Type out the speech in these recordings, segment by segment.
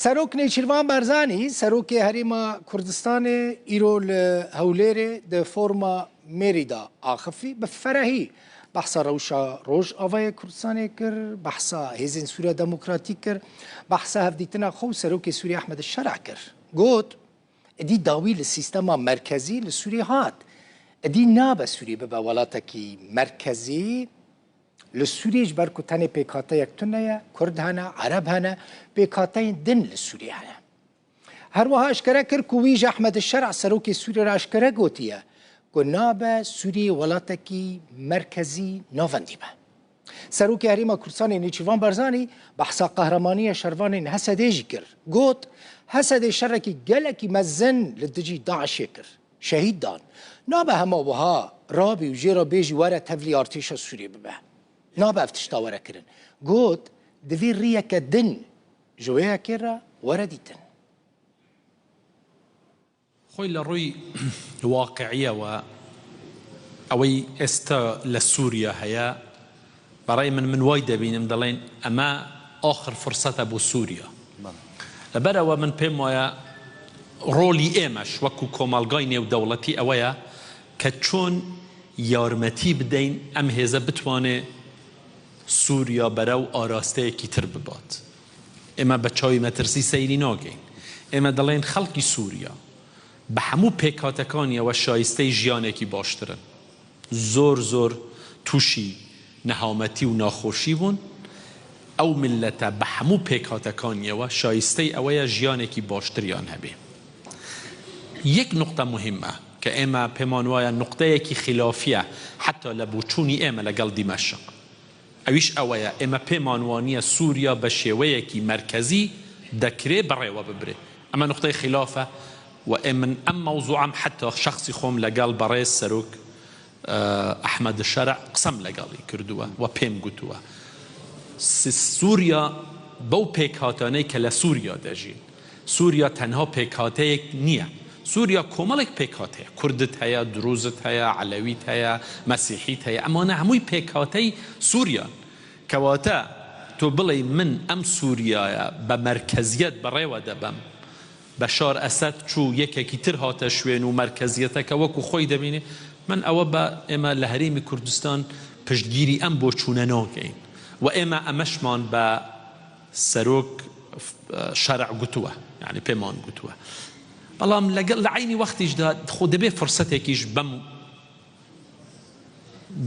Serok Nêçîrvan Barzanî, Serokê Herêma Kurdistanê îro li Hewlêrê di foruma Mêrî de axifî, bi ferehî behsa rewşa Rojavayê Kurdistanê kir, behsa Hêzên Sûriya Demokratîk kir, behsa hevdîtina xwe û Serokê Sûriyê Ehmed Şera kir. Got, Êdî dawî li sîstema merkezî li Sûriyê hat. Êdî nabe Sûriyê bibe welatekî merkezî. Li Sûriyê ji ber ku tenê pêkhateyek tune ye, Kurd hene, Ereb hene, pêkhateyên din li Sûriyê hene. Her wiha eşkere kir ku wî ji Ehmed Şera serokê Sûriyê re eşkere gotiye ku nabe Sûriyê welatekî merkezî navendî be. Serokê Herêma Kurdistanê Nêçîrvan Barzanî behsa qehremaniya şervanên Hesedê jî kir. Got, Hesedê şerekî gelekî mezin li dijî DAIŞ'ê kir. Şehîd dan. Nabe hema wiha rabî û jê re bêjî were tevlî artêşa Sûriyê bibe. Nabe ev tişta were kirin. Got, divê riyeke din ji wê yekê re were dîtin. خۆی لە ڕووی واقعیەوە ئەوەی ئێستا لە سووریا هەیە بەڕای من من وای دەبینم دەڵێن ئەمە ئاخر فرسەتە بۆ سووریا لەبەرئەوە من پێم وایە ڕۆڵی ئێمەش وەکو کۆمەڵگای نێودەوڵەتی ئەوەیە کە چۆن یارمەتی بدەین ئەم هێزە بتوانێ سووریا بەرەو ئاراستەیەکی تر ببات. ئێمە بە چاوی مەترسی سەیری ناکەین. ئێمە دەڵێین خەڵکی سووریا بە هەموو پێکهاتەکانیەوە شایستەی ژیانێکی باشترن. زۆر زۆر تووشی نەهامەتی و ناخۆشی بوون. ئەو میللەتە بە هەموو پێکهاتەکانیەوە شایستەی ئەوەیە ژیانێکی باشتریان هەبێ. یەک نوقتە موهیمە کە ئێمە پێمان وایە نوقتەیەکی خیلافیە حەتا لە بۆچوونی ئێمە لەگەڵ دیمەشق. ئەویش ئەوەیە ئێمە پێمان وانییە سووریا بە شێوەیەکی مەرکەزی دەکرێ بەڕێوە ببرێ. ئەمە نوقتەی خیلافە و ئێمن ئەم مەوزوعەم حەتا شەخسی خۆم لەگەڵ بەڕێز سەرۆک ئەحمەد شەرع قسەم لەگەڵی کردووە و پێم گوتووە سووریا بەو پێکهاتانەی کە لە سووریا دەژین سووریا تەنها پێکهاتەیەک نییە، سووریا کۆمەڵێک پێکهاتەیە، کوردت هەیە، دروزت هەیە، عەلەویت هەیە، مەسیحیت هەیە، ئەمانە هەمووی پێکهاتەی سووریان. کەواتە تۆ بڵێی من ئەم سووریایە بە مەرکەزیەت بەڕێوە دەبەم، بەشار ئەسەد چوو یەکێکی تر هاتە شوێن و مەرکەزیەتەکە وەکو خۆی دەبینێ، من ئەوە بە ئێمە لە هەرێمی کوردستان پشتگیری ئەم بۆچوونە ناکەین و ئێمە ئەمەشمان بە سەرۆک شەرع گوتووە یانی پێمان گوتووە بەڵام لەگەڵ لە عەینی وەختیشدا خۆ دەبێ فرسەتێکیش بەم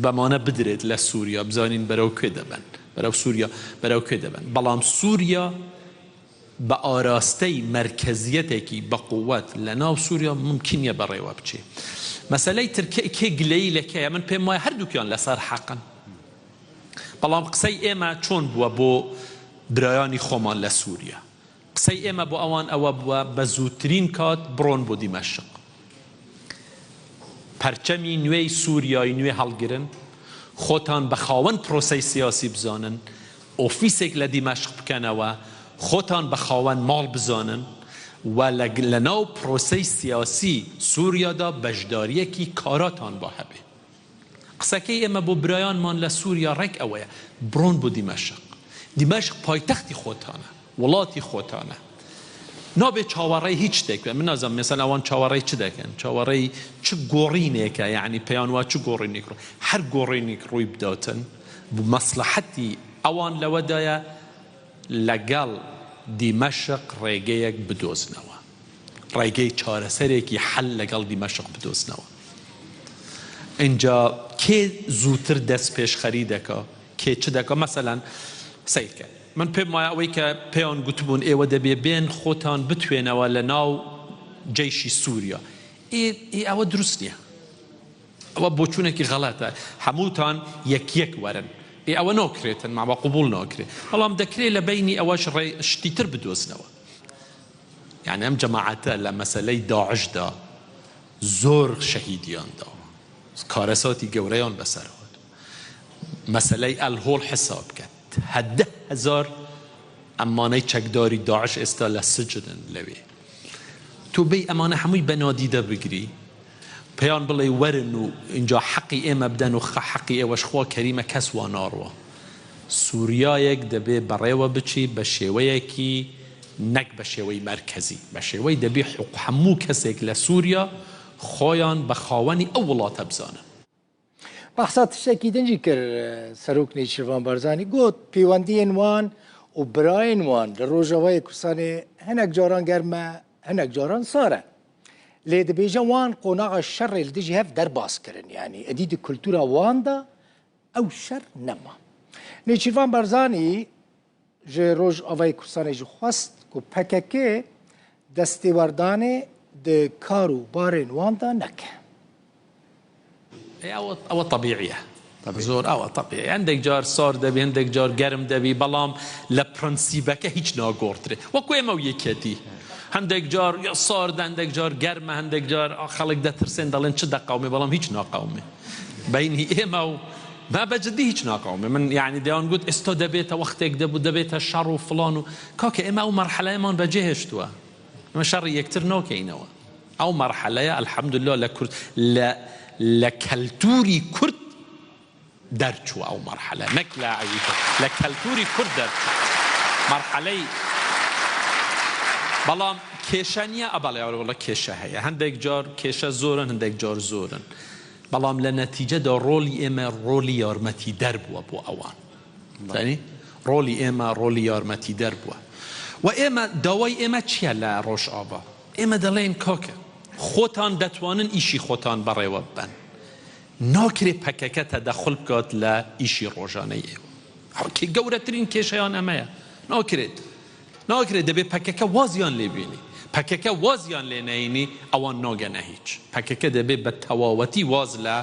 بەمانە بدرێت لە سووریا بزانین بەرەو کوێ دەبەن بەرەو سووریا بەرەو کوێ دەبەن بەڵام سووریا بە ئاراستەی مەرکەزیەتێکی بەقووەت لە ناو سووریا ممکن نییە بەڕێوە بچێ مەسەلەی تر کێ گلەیی لە کێیە من پێم وایە هەردووکیان لەسەر حەقن بەڵام قسەی ئێمە چۆن بووە بۆ برایانی خۆمان لە سووریا؟ قسەی ئێمە بۆ ئەوان ئەوە بووە بە زووترین کات بڕۆن بۆ دیمەشق، پەرچەمی نوێی سووریای نوێ هەڵگرن، خۆتان بە خاوەن پرۆسەی سیاسی بزانن، ئۆفیسێک لە دیمەشق بکەنەوە، خۆتان بە خاوەن ماڵ بزانن و لەناو پرۆسەی سیاسی سووریادا بەشدارییەکی کاراتان با هەبێ. قسەکەی ئێمە بۆ برایانمان لە سوریا ڕێک ئەوەیە، بڕۆن بۆ دیمەشق. دیمەشق پایتەختی خۆتانە، وڵاتی خۆتانە. نابێت چاوەڕێی هیچ شتێک بکەن. من نازانم مەسەلەن ئەوان چاوەڕێی چ دەکەن؟ چاوەڕێی چ گۆڕینێکە؟ یەعنی پێیان وا چ گۆڕینێک ڕوو هەر گۆڕینێک ڕووی بداتن، مەسڵەحەتی ئەوان لەوەدایە لەگەڵ دیمەشق ڕێگەیەک بدۆزنەوە. ڕێگەی چارەسەرێکی حەل لەگەڵ دیمەشق بدۆزنەوە. ئینجا کێ زووتر دەست پێشخەری دەکا، کێ چ دەکا، مەسەلەن سەیرکە من پێم وایە ئەوەی کە پێیان گوتبوون ئێوە دەبێ بێن خۆتان بتوێنەوە لە ناو جەیشی سووریا، ئێ ئێ ئەوە دروست نییە. ئەوە بۆچوونێکی غەڵەتە هەمووتان یەک یەک وەرن ئێ ئەوە ناکرێتن ماوە قبوڵ ناکرێ بەڵام دەکرێ لە بەینی ئەوەش ڕێ شتی تر بدۆزنەوە. یانی ئەم جەماعەتە لە مەسەلەی داعشدا زۆر شەهیدیان داوە، کارەساتی گەورەیان بەسەر هات. مەسەلەی ئەلهۆڵ حساب بکە، 10,000 ئەمانەی چەکداری داعش ئێستا لە سجنن لەوێ. تۆ بێی ئەمانە هەمووی بە نادیدە بگری، پێیان بڵێی وەرن و ئینجا حەقی ئێمە بدەن و حەقی ئێوەش خوا کەریمە کەس وا ناڕوا. سوریایەک دەبێ بەڕێوە بچی بە شێوەیەکی. نەک بە شێوەی مەرکەزی، بە شێوەی دەبی هەموو کەسێک لە سووریا خۆیان بە خاوەنی ئەو وڵاتە بزانن. بەحسا تشتێکی دنجی کرد سەرۆک نێچیرڤان بارزانی گوت پەیوەندیên وان و برایên wan li Rojavayê Kurdistanê hinek caran germ e hinek caran sar e. Lê dibêje wan qonaxa şerê li dijî hev derbas kirin yanî êdî di kultura wan de ew şer nema. Nêçîrvan Barzanî ji Rojavayê Kurdistanê jî xwest ku pkk destêwerdanê di kar û barên wan de neke. ئەوە تەبیعیە زۆر ئەوە تەبیعی هەندێک جار سار دەبی هەندێک جار گەرم دەبی بەڵام لە پرەنسیبەکە هیچ ناگۆڕدرێ وەکو ئێمە و یەکێتی هەندێک جار ساردە هەندێک جار گەرمە هەندێک جار خەڵک دەترسێن دەڵێن چ دەقەومێ بەڵام هیچ ناقەومێ بەینی ئێمە و با بە جدی هیچ ناقەومێ من یعنی دەیان گوت ئێستا دەبێتە وەختێک دەبوو دەبێتە شەڕ و فڵان و کاکە ئێمە ئەو مەرحەلەیەمان بەجێ هێشتووە ئێمە شەڕی یەکتر ناکەینەوە ئەو مەرحەلەیە الحمدللە لە کورد لە لە کەلتوری کورد دەرچووە ئەو مەرحەلە نەک لە ئەوی تر لە کەلتوری کورد دەرچوو مەرحەلەی بەڵام کێشە نییە ئەبەڵێ وەڵا کێشە هەیە هەندێک جار کێشە زۆرن هەندێک جار زۆرن بەڵام لە نەتیجەدا ڕۆڵی ئێمە ڕۆڵی یارمەتیدەر بووە بۆ ئەوان زانی ڕۆڵی ئێمە ڕۆڵی یارمەتیدەر بووە و ئێمە داوای ئێمە چییە لە ڕۆژئاوا ئێمە دەڵێین کاکە خۆتان دەتوانن ئیشی خۆتان بەڕێوە ببەن ناکرێ پەکەکە تەدەخول بکات لە ئیشی ڕۆژانەی ئێوە گەورەترین کێشەیان ئەمەیە ناکرێت ناکرێت دەبێت پەکەکە وازیان لێ بێنی پەکەکە وازیان لێ نەینی ئەوان ناگەنە هیچ پەکەکە دەبێت بە تەواوەتی واز لە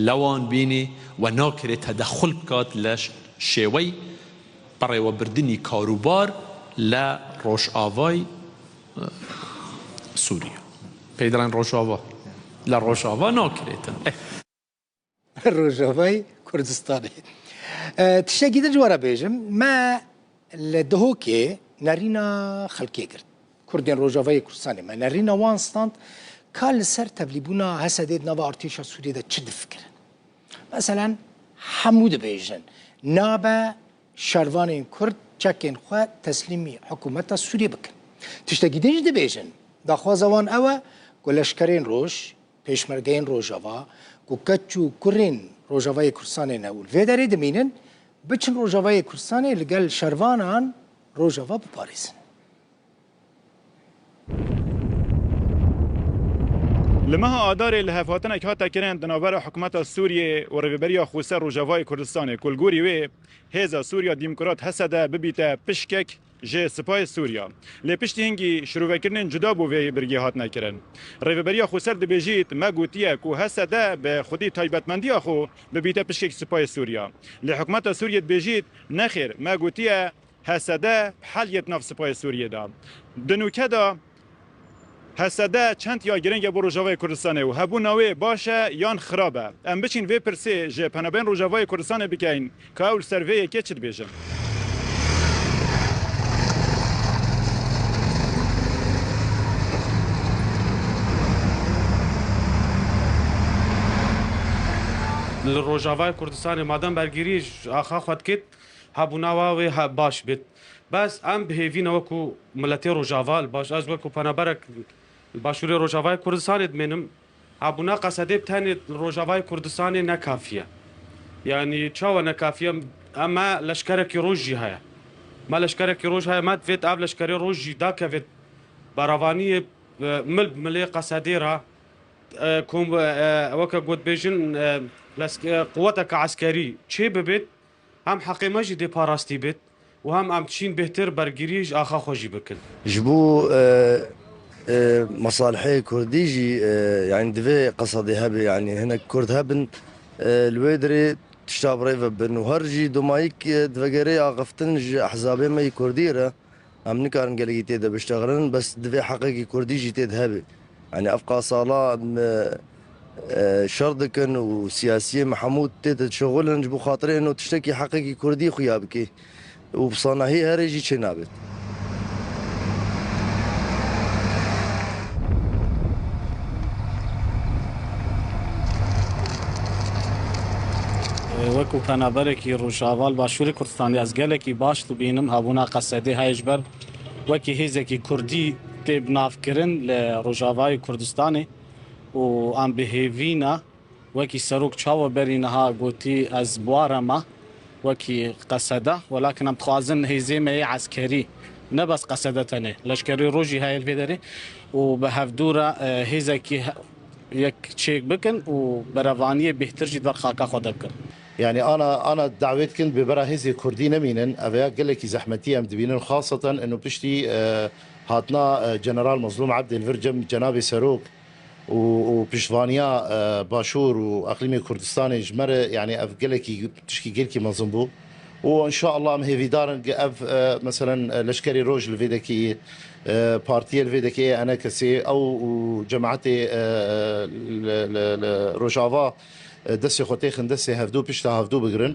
لەوان بینی و ناکرێت تەدەخول بکات لە شێوەی بەڕێوەبردنی کاروبار لە ڕۆژئاڤای سووریا پێی دەڵێن ڕۆژاڤا لە ڕۆژاڤا ناکرێتن. ڕۆژاڤای کوردستانێ تشتێکی تر وەرە بێژم مە لە دهۆکێ نەرینە خەڵکێ گرت کوردێن ڕۆژاڤای کوردستانێ مە نەرینە وان ستاند کا لەسەر تەڤلیبوونا هەسەدێ ناڤ ئەرتێشا سووریێ دە چ دفکرن مەسەلەن هەموو دبێژن نابە شەرڤانên کورد چەکên xwe teslîmî hikûmeta Sûriyê bikin. Tiştekî din jî dibêjin, daxwaza wan ew e ku leşkerên roj, pêşmergeyên Rojava ku keç û kurên Rojavayê Kurdistanê ne û li vê derê dimînin, biçin Rojavayê Kurdistanê li gel şervanan Rojava biparêzin. Li meha Adarê lihevhatinek hate kirin di navbera hikûmeta Sûriyê û Rêveberiya Xweser Rojavayê Kurdistanê ku li gorî wê Hêza Sûriya Dîmokrat HSD bibîte pişkek ji Sipayê Sûriya. Lê piştî hingî şirovekirinên cuda bo vê birgê hatine kirin. Rêveberiya Xweser dibêjît me gotiye ku HSD bi xwedî taybetmendiya xwe bibîte pişkek Sipayê Sûriya. Lê hikûmeta Sûriyê dibêjît nexêr me gotiye HSD heliye di nav Sipayê Sûriyê de. Di nûke de HSD çend ya giring e bo Rojavayê Kurdistanê û hebûna wê baş e yan xirab e? Em biçîn vê pirsê ji penaberên Rojavayê Kurdistanê bikeyn ka ew li ser vê yekê çi dibêjin. Li Rojavayê Kurdistanê madem bergirî ji axa xwe dikit, Hebûna we wê baş bit. Bes em bi hêvî ne wekû miletê Rojava li baş ez wekû penaberek li başûrê Rojavayê Kurdistanê dimênim. Hebûna qesedê bi tenê li Rojavayê Kurdistanê ne kafî ye. Yanî çawa ne kafî ye? Em me leşkerekî roj jî heye. Me leşkerekî roj heye me divêt ev leşkerê roj jî dakevêt berevaniyê mil bi milê qesedê re kom weke ku dibêjin quweteke eskerî çê bibêt Hem heqê me jî dê parastî bêt û hem em çîn bêhtir bergirî ji axa xwe jî bikin. Ji bo mesalihê kurdî jî yanî divê qesadê hebe yanî hinek kurd hebin li wê derê tişta bi rê ve bin û her jî domayîk divegerê axiftin ji ehzabê me yê kurdî re Em nikarin gelekî tê de biştexilin bes divê heqekî kurdî jî tê de hebe. Yanî ev qas sala em şer dikin û siyasiyê me hemû tê de dişixulin ji bo xatirê ino tiştekî heqekî kurdî xuya bike û bi sanahî herê jî çênabe. Wekû penaberekî Rojava li Başûrê Kurdistanê ez gelekî baş dibînim hebûna qesedê heye ji ber وەکی هێزێکی کوردی تێ بناڤکرن لە ڕۆژاڤای کوردستانێ و ئەم بە هێڤینە وەکی سەرۆک چاوە بەری نها گۆتی ئەز بوارەمە وەکی قەسەدە وەلاکن ئەم دخوازن هێزێ مە یێ عەسکەری نە بەس قەسەدە تەنێ لەشکەری ڕۆژی هەیە لڤێ دەرێ و بە هەڤدوو رە هێزەکی یەک چێک بکن و بەرەڤانیێ بێهتر ژی دبەر خاکا خۆ دە بکن. یانی ئانا ئانا دەعوێت کن بێ بەرا هێزێ کوردی نەمینن ئەڤەیا گەلێکی زەحمەتی ئەم دبینن خاسەتەن ئنو پشتی هاتنا جەنەرال مەزلوم عەبدێ لڤر جەم جەنابێ سەرۆک و و پشتڤانیا باشوور و ئەقلیمێ کوردستانێ ژ مەرە یانی ئەڤ گەلێکی تشکی گەلکی مەزن بوو و ان شاء اللە ئەم هێڤیدارن گ ئەڤ مەسەلەن لەشکەرێ رۆژ لڤێ دەکێ پارتیە لڤێ دەکێ ئەنە کەسێ ئەو و جەماعەتێ لە رۆژاڤا دەسێ خۆ تێخن دەسێ هەڤدوو پشتا هەڤدوو بگرن.